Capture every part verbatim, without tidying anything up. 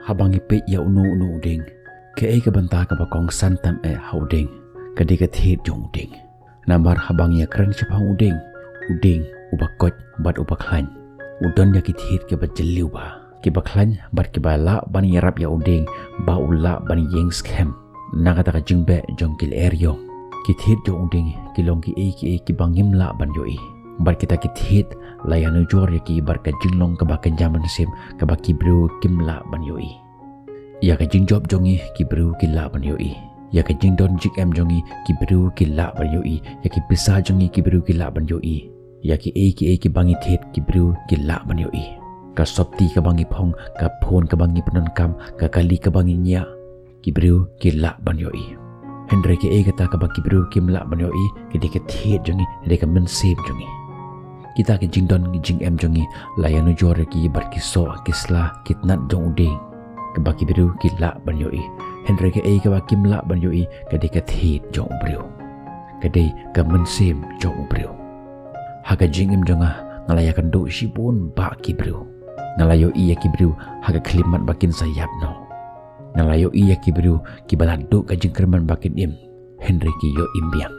Haba ngi peit ïa uno uno u dieng, kaei ka bynta kaba kongsan tam eh ha u dieng? Ka dei ka thied jong u dieng. Namar haba ngi ïakren shaphang u dieng, u dieng uba koit bad uba khlaiñ u don ïa ki thied kiba jylliew bha, kiba khlaiñ bad kiba lah ban ïarap ïa u dieng ba u lah ban ïeng skhem na kata ka jingbeh jong ki lyer ïong. Ki thied jong u dieng ki long kiei kiei kiba ngim lah ban ïohi. Bad kita ki thied la ïanujor ïa ki bad ka jinglong kaba kynja mynsiem kaba ki briew kim lah ban ïohi. Ïa ka jingjop jong ngi ki briew ki lah ban ïohi. Ïa ka jingdon jingem jong ngi ki briew ki lah ban ïohi. Ïa ki pisa jong ngi ki briew ki lah ban ïohi. Ïa kiei kiei kiba ngi thied ki briew ki lah ban ïohi. Ka sopti kaba ngi phong, ka phone kaba ngi pyndonkam, ka kali kaba ngi ñiah, ki briew ki lah ban ïohi. Hynrei kaei kata kaba ki briew kim lah ban ïohi? Ka dei ka thied jong ngi, ka dei ka mynsiem jong ngi. Kita ki jingdon ki jingem jong ngi la ïanujor ïa ki bad ki soh ki sla ki tnat jong u dieng, kaba ki briew ki lah ban ïohi. Hynrei kaei kaba kim lah ban ïohi? Ka dei ka thied jong u briew, ka dei ka mynsiem jong u briew. Ha ka jingim jong nga, nga la ïakynduh shibun bah ki briew. Nga la ïohi ïa ki briew ha ka khyllipmat ba kin sa ïap noh. Nga la ïohi ïa ki briew kiba la duh ka jingkyrmen ba kin im, hynrei ki ïoh im biang.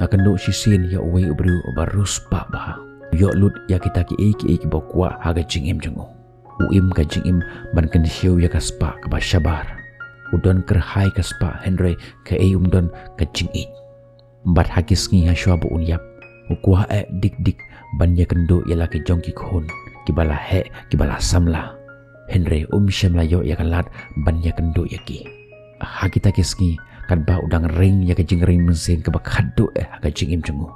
Nga kynduh shisien ïa uwei u briew uba riewspah bha. U ïoh lut ïa kita kiei kiei kiba u kwah ha ka jingim jong u. U im ka jingim ban kynshew ïa ka spah kaba shabar. U don kyrhai ka spah, hynrei kaei um don? Ka jingïeit. Bad ha ki sngi ha shuwa ba un ïap, u kwah eh dik dik ban ïakynduh ïa la ki jong ki khun kiba la heh, kiba la samla. Hynrei um shym la ïoh ïa ka lad ban ïakynduh ïa ki. Ha kita ki sngi, katba u dang ring ïa ka jingring mynsiem kaba khatduh eh ha ka jingim jong u,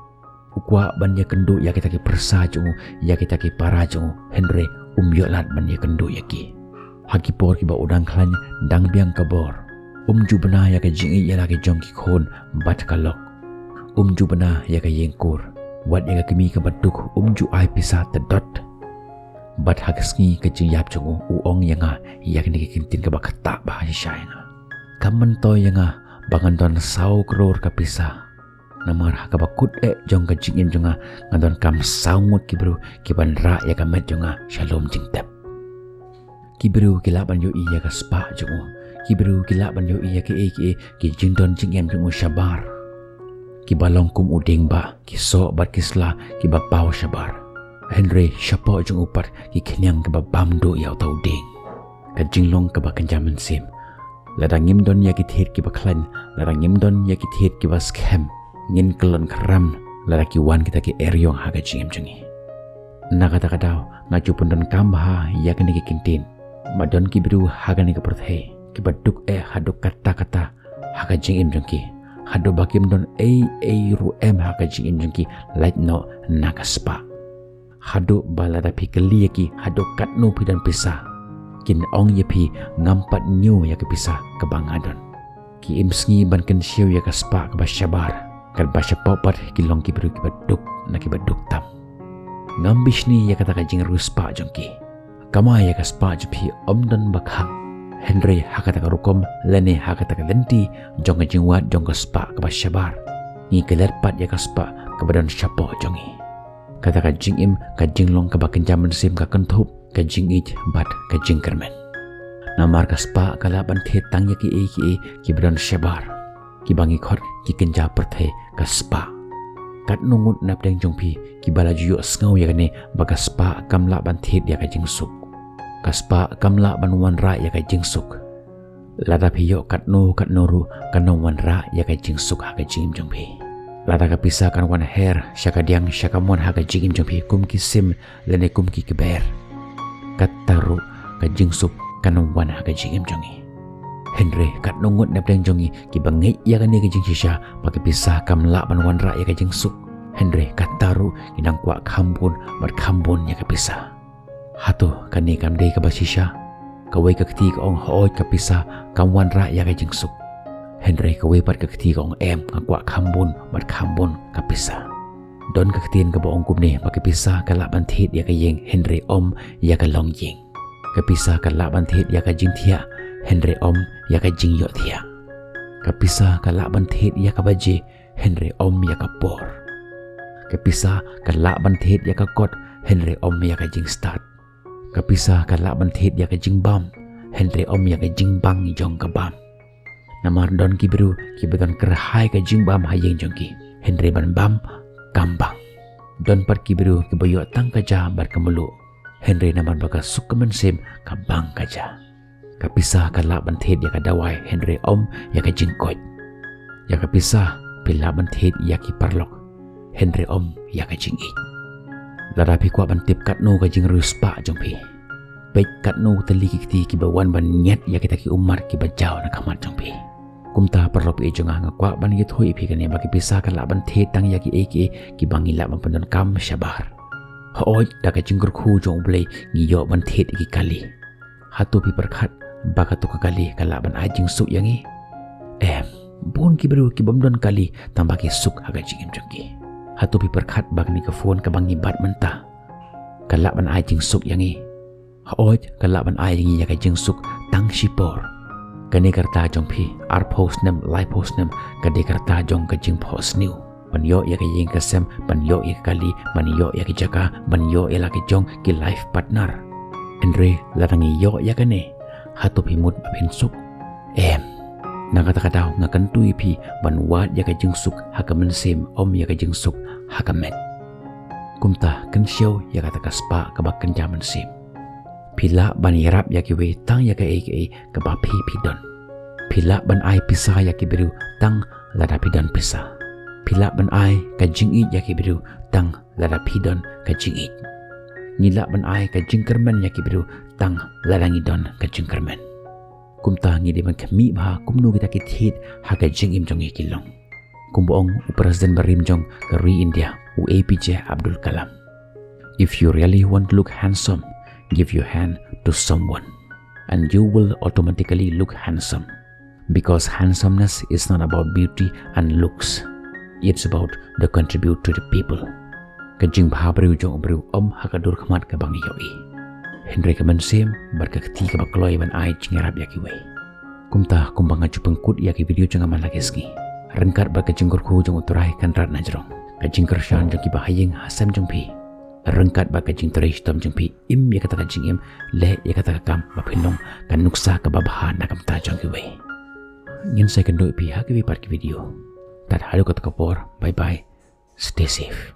u kwah ban ïakynduh ïa kita ki pyrsa jong u, ïa kita ki para jong u, hynrei um ïoh lad ban ïakynduh ïa ki. Ha ki por kiba u dang khlaiñ, dang biang ka bor, um ju bna ïa ka jingïeit ïa la ki jong ki khun bad ka lok. Um ju bna ïa ka ïing kur. Wat ïa ka kmie kaba duk um ju ai pisa tdot. Bad ha ka sngi ka jingïap jong u, u ong ïa nga ïa kane ka kyntien kaba ktah bha shisha ïa nga. Kam myntoi ïa nga ba ngan don saw klur ka pisa. Namar ha kaba kut eh jong ka jingim jong nga, nga donkam saw ngut ki briew ki ban rah ïa ka met jong nga sha lum jingtep. Ki briew ki lah ban ïohi ïa ka spah jong u. Ki briew ki lah ban ïohi ïa kiei kiei ki jingdon jingem jong u shabar. Kiba long kum u dieng bah, ki soh bad ki sla kiba paw shabar. Hynrei shapoh jong u pat ki khñiang kiba bam duh ïa uta u dieng. Ka jinglong kaba kynja mynsiem. Lada ngim don ïa ki thied kiba khlaiñ, lada ngim don ïa ki thied kiba skhem, ngin kyllon khram lada ki wan kita ki lyer ïong ha ka jingim jong ngi. Na kata ka daw, nga ju pyndonkam bha ïa kane ka kyntien. Ba don ki briew ha kane ka pyrthei kiba duk eh haduh katta katta ha ka jingim jong ki, haduh ba kim don ei ei ruh em ha ka jingim jong ki lait noh na ka spah. Haduh ba lada phi kylli ïa ki haduh katno phi don pisa, kin ong ïa phi, ngam pat ñiew ïa ka pisa kaba nga don. Ki im sngi ban kynshew ïa ka spah kaba shabar, katba shapoh pat ki long ki briew kiba duk na kiba duk tam. Ngam bishni ïa kata ka jingriewspah jong ki. Kamai ïa ka spah jong phi ym don ba khang. Hynrei ha kata ka rukom lane ha kata ka lynti jong ka jingwad jong ka spah kaba shabar, ngi klet pat ïa ka spah kaba don shapoh jong ngi. Kata ka jingim, ka jinglong kaba kynja mynsiem ka kynthup ka jingïeit bad ka jingkyrmen. Namar ka spah ka lah ban thied tang ïa kiei kiei kiba don shabar, kiba ngi khot ki kynja pyrthei ka spah. Katno ngut napdeng jong phi kiba la ju ïohsngew ïa kane ba ka spah kam lah ban thied ïa ka jingsuk. Ka spah kam lah ban wanrah ïa ka jingsuk. Lada phi ïoh katno katno ruh, kan ym wanrah ïa ka jingsuk ha ka jingim jong phi. Lada ka pisa kan wan her sha kadiang sha kamon ha ka jingim jong phi kum ki sim lane kum ki kber, katta ruh ka jingsuk kan ym wan ha ka jingim jong ngi. Hynrei katno ngut napdeng jong ngi kiba ngeit ïa kane ka jingshisha ba ka pisa kam lah ban wanrah ïa ka jingsuk. Hynrei katta ruh ki nang kwah kham bun bad kham bun ïa ka pisa. Hato kane kam dei kaba shisha? Kawei ka kti ka ong, hooid, ka pisa kam wanrah ïa ka jingsuk. Hynrei kawei pat ka kti ka ong, em, nga kwah kham bun bad kham bun ka pisa. Don ka ktien kaba ong kumne ba ka pisa ka lah ban thied ïa ka ïing hynrei ym ïa ka longïing. Ka pisa ka lah ban thied ïa ka jingthiah hynrei ym ïa ka jingïohthiah. Ka pisa ka lah ban thied ïa ka baje hynrei ym ïa ka por. Ka pisa ka lah ban thied ïa ka kot hynrei ym ïa ka jingstad. Ka pisa ka lah ban thied ïa ka jingbam hynrei ym ïa ka jingbang jong ka bam. Namar don ki briew kiba don kyrhai ka jingbam ha ïing jong ki, hynrei ban bam kam bang. Don pat ki briew kiba ïoh tang ka ja bad ka mluh, hynrei namar ba ka suk ka mynsiem ka bang ka ja. Ka pisa ka lah ban thied ïa ka dawai, hynrei ym ïa ka jingkoit. Ïa ka pisa phi lah ban thied ïa ki paralok, hynrei ym ïa ka jingïeit. Lada phi kwah ban tip katno ka jingriewspah jong phi, peit katno tylli ki kti kiba wan ban ñiat ïa kita ki ummat kiba jaw na khmat jong phi. Kumta paralok jong nga, nga kwah ban ïathuh ïa phi kane ba ki pisa ka lah ban thied tang ïa kiei kiei kiba ngi lah ban pyndonkam shabar. Hooid, da ka jingkyrkhu jong U Blei ngi ïoh ban thied ïa ki kali. Hato phi pyrkhat ba kato ka kali ka lah ban ai jingsuk ïa ngi? Em, bun ki briew ki bym don kali tang ba ki suk ha ka jingim jong ki. Hato phi pyrkhat ba kane ka phone kaba ngi bat mynta ka lah ban ai jingsuk ïa ngi? Hooid, ka lah ban ai ïa ngi ïa ka jingsuk tang shipor. Kane ka rta jong phi, arphew snem, laiphew snem, ka dei ka rta jong ka jingphohsniew. Ban ïoh ïa ka ïing ka sem, ban ïoh ïa ka kali, ban ïoh ïa ka jaka, ban ïoh ïa la ki jong ki life partner. Hynrei lada ngi ïoh ïa kane, hato phi mut ba phin suk? Em. Na kata ka daw nga kyntu ïa phi ban wad ïa ka jingsuk ha ka mynsiem, ym ïa ka jingsuk ha ka met. Kumta kynshew ïa kata ka spah kaba kynja mynsiem. Phi lah ban ïarap ïa kiwei tang ïa kaei kaei kaba phi phi don. Phi lah ban ai pisa ïa ki briew tang lada phi don pisa. Phi lah ban ai ka jingïeit ïa ki briew tang lada phi don ka jingïeit. Ngi lah ban ai ka jingkyrmen ïa ki briew tang lada ngi don ka jingkyrmen. Kumta ngi dei ban khmih bha kumno kita ki thied ha ka jingim jong ngi ki long. Kumba ong u President barim jong ka ri India, u A P J Abdul Kalam, "If you really want to look handsome, give your hand to someone, and you will automatically look handsome. Because handsomeness is not about beauty and looks. It's about the contribute to the people." Ka jingbhabriew jong u briew ym ha ka dur khmat kaba ngi ïohi, hynrei ka mynsiem bad ka kti kaba kloi ban ai jingïarap ïa kiwei. Kumta kumba nga ju pynkut ïa ki video jong nga man la ki sngi, ryngkat bad ka jingkyrkhu jong U Trai Kynrad na jrong, ka jingkyrshan jong kiba ha ïing ha sem jong phi, ryngkat bad ka jingtrei shitom jong phi, im ïa kata ka jingim, leh ïa kata ka kam ba phin long ka nuksa kaba bha na ka bynta jong kiwei. Ngin sa ïakynduh ïa phi ha kiwei pat ki video. Tad haduh kata ka por, bye bye. Stay safe.